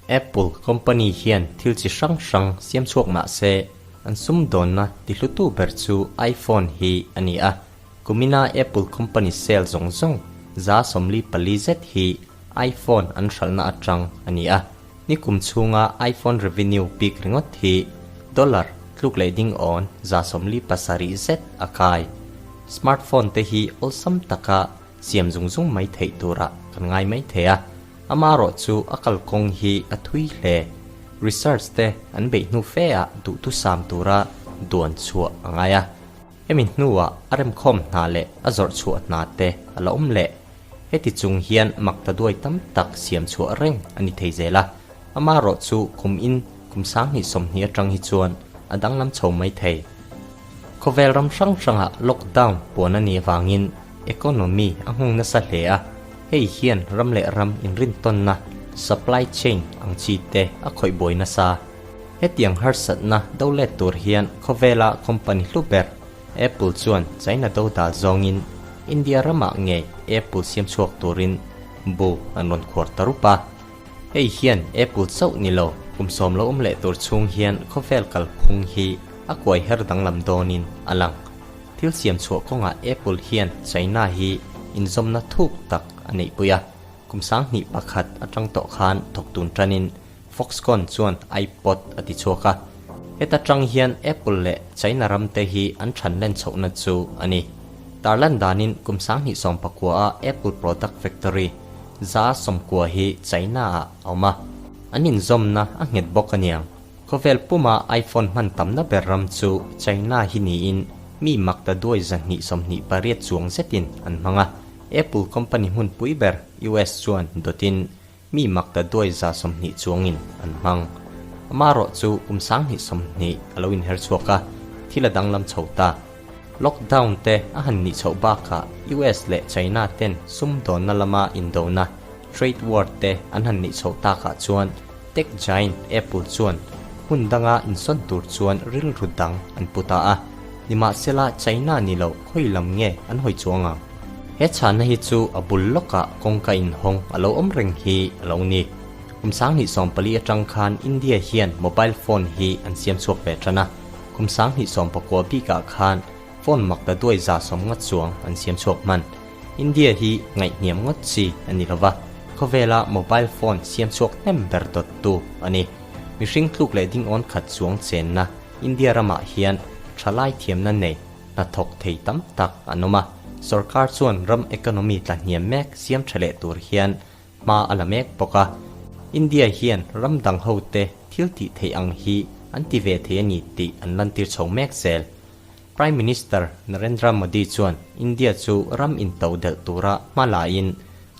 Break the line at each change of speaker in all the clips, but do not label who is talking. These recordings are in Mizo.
Apple company hian thil chi hrang hrang siam chhuak mah se, an sumdawnna tihlutu ber chu iPhone hi a ni a. Kumina Apple company sale zawng zawng 44 zet hi iPhone an hralhna atang a ni a. Nikum chhunga iPhone revenue bik ringawt hi dollar tluk leh ding awn 47 zet a kai. Smartphone te hi awlsam taka siam zung zung mai theih turah kan ngai mai thei a, amarawh chu a kalkawng hi a thui hle. Research te an beih hnu fe ah duhthusam tura duan chhuah a ngai a, hemi hnuah a remkhawm hna leh a zawrh chhuah hna te a la awm leh. Heti chung hian makta duai tam tak siam chhuah reng a ni thei zel a, amarawh chu kum in kum 2020 atang hi chuan a danglam chho mai thei. Khawvel ram hrang hrangah lockdown puan a nih avangin economy a nghawng nasa hle a, hei hian ram leh ram inrintawnna, supply chain, ang chi te a khawih buai nasa. Hetiang harsatna do let tur hian khawvela company hlu ber Apple chuan China do dal zawngin India ramah ngei Apple siam chhuak turin bu an rawn khuar ta rup a. Hei hian Apple chauh ni lo, kum sawm lo awm leh tur chhung hian khawvel kalphung hi a kuai her danglam dawnin a lang. Thil siam chhuah kawngah Apple hian China hi inzawmna thuk tak a neihpui a, kum 2001 atang tawh khan thawk tun tanin Foxconn chuan iPod a ti chhuak a. Heta tang hian Apple leh China ram te hi an than len chhohna chu a ni. Tarlan danin kum 2019 a Apple product factory 90% hi China-ah a awm a, an inzawmna a nghet bawk a niang. Khawvel puma iPhone hman tamna ber ram chu China hi niin mi makta duai 228 chuang zetin an hmang a, Apple company hmunpui ber US chuan dawtin mi makta duai 20 chuangin an hmang. Amarawh chu kum 2020 a lo inher chhuak a, thil a danglam chho ta. Lockdown te a han nih chhoh bakah US leh China ten sumdawnna lama indona, trade war, te an han nih chhoh takah chuan tech giant Apple chuan hmun danga insawn tur chuan rilru dang an pu ta a. Nimahsela China ni lo khawi lam nge an hawi chuang ang? He chhana hi chu a bul lawkah kawngka inhawng a lo awm reng hi a lo ni. Kum 2014 atang khan India hian mobile phone hi an siam chhuak ve tan a. Kum 2019 bikah khan phone makta duai 90 chuang an siam chhuak hman. India hi ngaihhniam ngawt chi a ni lova, khawvela mobile phone siam chhuak hnem ber dawttu a ni. Mihring tluk leh dingawn khat chuang chenna India ramah hian thalai thiamna nei hnathawk thei tam tak an awm a. Sorkar chuan ram economy tlahniam mek siam tha leh tur hian hma a la mek bawk a. India hian ram dang hote thil tih theih ang hi an ti ve thei a ni tih an lantir chho mek zel. Prime Minister Narendra Modi chuan India chu ram into delh tura hma laiin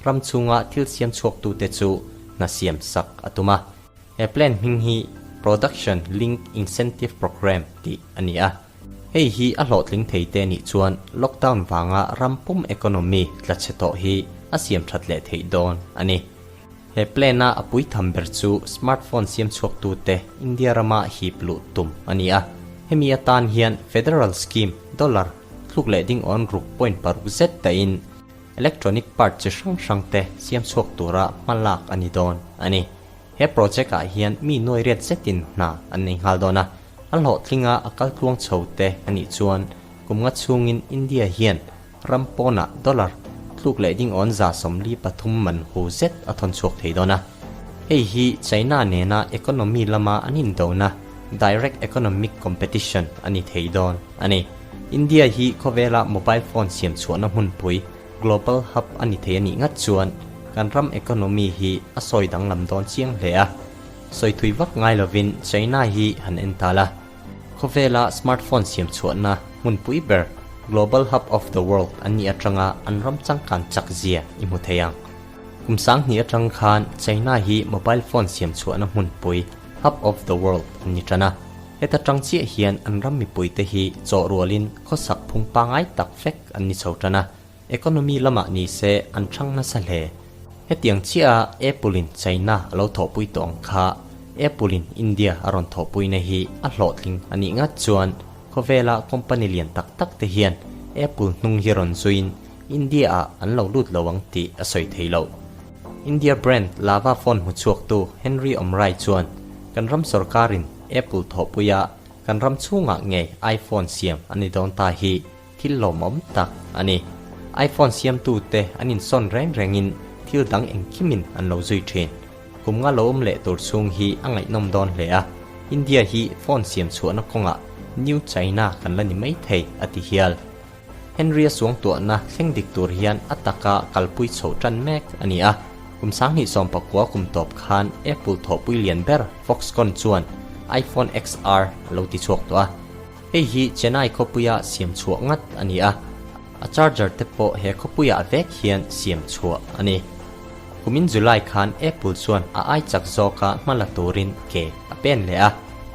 ram chhunga thil siam chhuaktute chu hna siam sak a tum a. He plan hming hi Production Linked Incentive Programme tih a ni a. Hei hi a hlawhtling thei te nih chuan lockdown vanga ram pum economy tla chhe tawh hi a siam that leh theih dawn a ni. He plan-a a pui tham ber chu smartphone siam chhuaktute India rama hip luh tum a ni a. Hemi atan hian federal scheme dollar thluk leh ding awn ruk point paruk zet dahin electronic part chi hrang hrang te siam chhuak tura hma lak a ni dawn a ni. He project-ah hian mi nuai riat zetin hna an nei nghal dawn a. A hlawhtlinga a kaltluang chho te a nih chuan kum nga chhungin India hian ram pawnah dollar tluk leh ding awn 43 man hu zet a thawn chhuak thei dawn a. Hei hi China nena economy lama an indona, direct economic competition, a ni thei dawn a ni. India hi khawvela mobile phone siam chhuahna hmunpui, global hub, a ni thei a nih ngat chuan kan ram economy hi a sawi danglam dawn chiang hle a. Sawi thui vak ngai lovin China hi han en ta la. Khawvela smartphone siam chhuahna hmunpui ber, global hub of the world, an nih atanga an ram changkan chak zia i hmu thei ang. Kum 2000 atang khan China hi mobile phone siam chhuahna hmunpui, hub of the world, an ni tan a. Heta tang chiah hian an ram mipuite hi chawh rualin khawsak phung pangai tak vek an ni chho tan a. Economy lamah ni se an thang nasa hle. Hetiang chiah a Apple in China a lo thawhpui tawh ang kha Apple in India a rawn thawhpuina hi a hlawhtling a nih ngat chuan khawvela company lian tak tak te hian Apple hnung hi rawn zuiin India ah an lo lut lo ang tih a sawi thei lo. India brand Lava phone hmuchhuaktu Henry Omrai chuan kan ram sorkarin Apple thawhpuia kan ram chhungah ngei iPhone siam a ni dawn ta hi thil lawmawm tak a ni. iPhone siamtute an insawn reng rengin thil dang engkimin an lo zui thin. Kum nga lo awm leh tur chhung hi a ngaihnawm dawn hle a, India hi phone siam chhuahna kawngah New China kan la ni maithei a ti hial. Henry-a suangtuahna thleng dik tur hian a taka kalpui chhoh tan mek a ni a, kum 2019 kum tawp khan Apple thawhpui lian ber Foxconn chuan iPhone XR a lo ti chhuak tawh a. Hei hi Chennai khawpuia siam chhuah ngat a ni a, a charger te pawh he khawpuiah vek hian siam chhuah a ni. Kumin July khan Apple chuan a ai chak zawka hma la turin ke a pen leh a,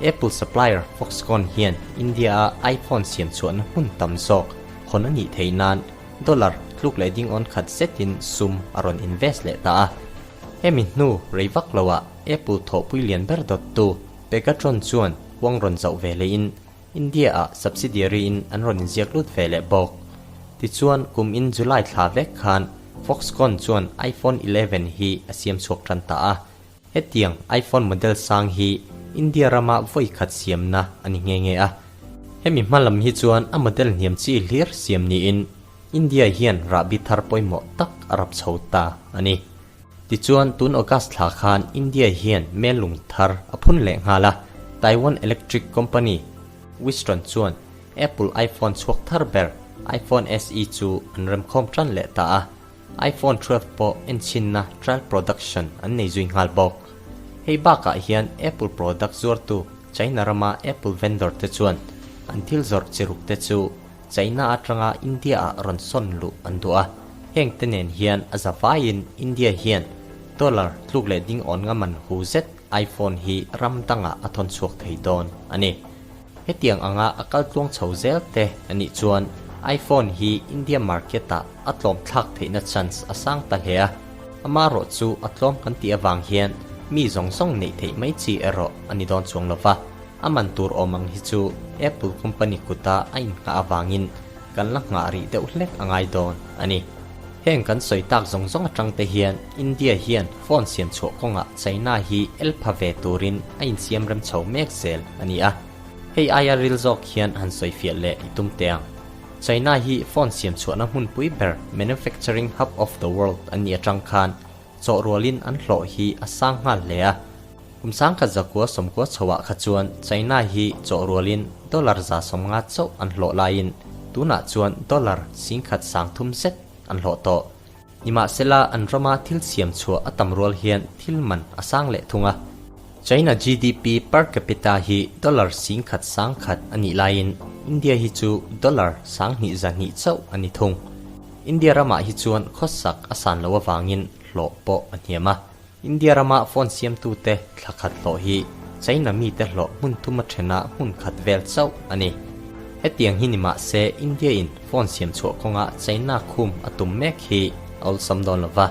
Apple supplier Foxconn hian India-a iPhone siam chhuahna hmun tam zawk hawn a nih theih nan dollar tluk leh ding awn khat zetin sum a rawn invest leh ta a. Hemi hnu rei vak loah Apple thawhpui lian ber dawttu Pegatron chuan huang rawn zauh ve lehin India-ah subsidiary-in an rawn inziak lut ve leh bawk. Tichuan, kum in July thla vek khan Foxconn chuan iPhone 11 hi a siam chhuak tan ta a. Hetiang iPhone model sang hi India rama vawi khat siamna a ni nghe nghe a. Hemi hma lam hi chuan a model hniam chi hlir siam niin India hian rahbi thar pawimawh tak a rap chho ta a ni. Tichuan, tun August thla khan India hian mellung thar a phun leh nghal a, Taiwan Electric Company, Wistron chuan Apple iPhone chhuak thar ber iPhone SE chu an remkhawm tan leh ta a, iPhone 12 pawh enchhinna trial production an nei zui nghal bawk. Hei bakah hian Apple product zuartu China rama Apple vendor te chuan an thil zawrh chi ruk te chu China atanga India-ah rawn sawn luh an duh a, heng te nen hian a za vaiin India hian dollar tluk leh ding awn nga man hu zet iPhone hi ram dangah a thawn chhuak thei dawn a ni. Hetiang anga a kal tluang chho zel te a nih chuan iPhone hi India market-ah a tlawm thlak theihna chance a sang ta hle a, amaherawh chu a tlawm kan tih avang hian mi zawng zawng neih theih mai chi erawh a ni dawn chuang lova. A man tur awm ang hi chu Apple company kuta a innghah avangin kan la nghah rih deuh hlek a ngai dawn a ni. Heng kan sawi tak zawng zawng atang te hian India hian phone siam chhuah kawngah China hi el pha ve turin a insiam rem chho mek zel a ni a. Hei aia ril zawk hian han sawi fiah leh i tum teh ang. China hi phone siam chhuahna hmunpui ber manufacturing hub of the world an nih atang khan chawhrualin an hlawh hi a sang nghal hle a. Kum 1990 chhoah kha chuan China hi chawhrualin dollar 150 chauh an hlawh laiin tunah chuan dollar 1030 zet an hlawh tawh. Nimahsela an rama thil siam chhuah a tam rual hian thil man a sang leh thung a. China GDP per capita hi dollar 1010 a nih laiin India hi chu dollar 2200 chauh a ni thung. India ramah hi chuan khawsak a san loh avangin hlawh pawh a hniam a. India rama phone siamtute thla khat hlawh hi China mite hlawh hmun thuma thena hmun khat vel chauh a ni. Hetiang hi ni mah se India in phone siam chhuah kawnga China khum a tum mek hi a awlsam dawn lo va.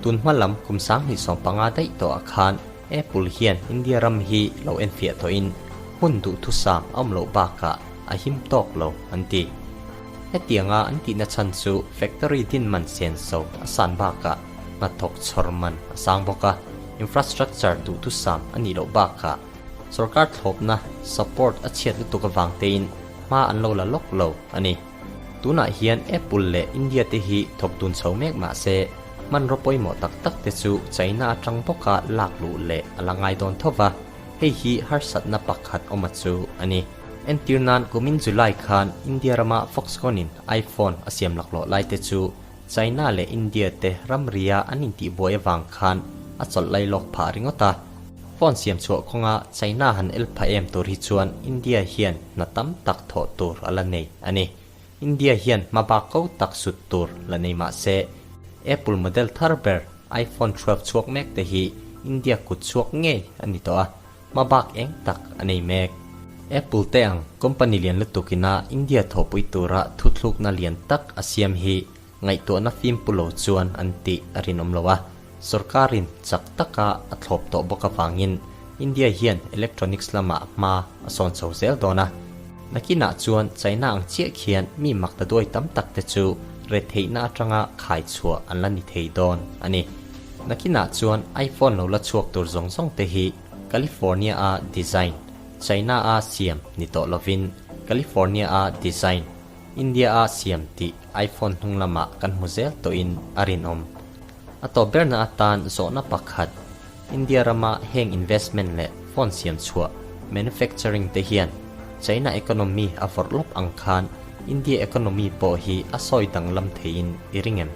Tun hma lam kum 2015 daih tawhah khan Apple hian India ram hi lo enfiah tawhin hmun duhthusam a awm loh bakah a him tawk lo an ti. Hetianga an tihna chhan chu factory din man senso a san bakah hnathawk chhawr man a sang bawk a, infrastructure duhthusam a nih loh bakah sorkar thlawpna support a chhiat lutuk avang tein hma an lo la lawk lo a ni. Tunah hian Apple leh India te hi thawk dun chho mek mah se, hmanraw pawimawh tak tak te chu China atang bawka lak luh leh a la ngai dawn tho va, hei hi harsatna pakhat awma chu a ni. Entir nan kumin July khan India rama Foxconn in iPhone a siam laklawh lai te chu China leh India te ramria an intihbuai avang khan a chawlh lai lawk phah ringawt a. Phone siam chhuah kawnga China han el pha em tur hi chuan India hian hna tam tak thawh tur a la nei a ni. India hian hma bak ko tak sut tur la nei mah se, Apple model thar ber iPhone 12 chhuak mek te hi India kut chhuak ngei a ni tawh a, hma bak eng tak a nei mek. Apple te ang company lian lutuk ina India thawhpui tura thuthlukna lian tak a siam hi ngaihtuahna fim pu lo chuan an tih a rinawm lo a, sorkarin chak taka a thlawp tawh bawk avangin India hian electronics lamah hma a sawn chho zel dawn a. Nakinah chuan China ang chiah khian mi mak ta duai tam tak te chu retheihna atanga khai chhuah an la ni thei dawn a ni. Nakinah chuan iPhone lo la chhuak tur zawng zawng te hi California-a design, China-a siam ni tawh lovin California-a design, India-a siam tih iPhone hnung lamah kan hmu zel tawhin a rinawm. A tawp berna atan zawhna pakhat, India rama heng investment leh phone siam chhuah, manufacturing, te hian China economy a vawrh lawp ang khan India economy pawh hi a sawi danglam theiin i ring em?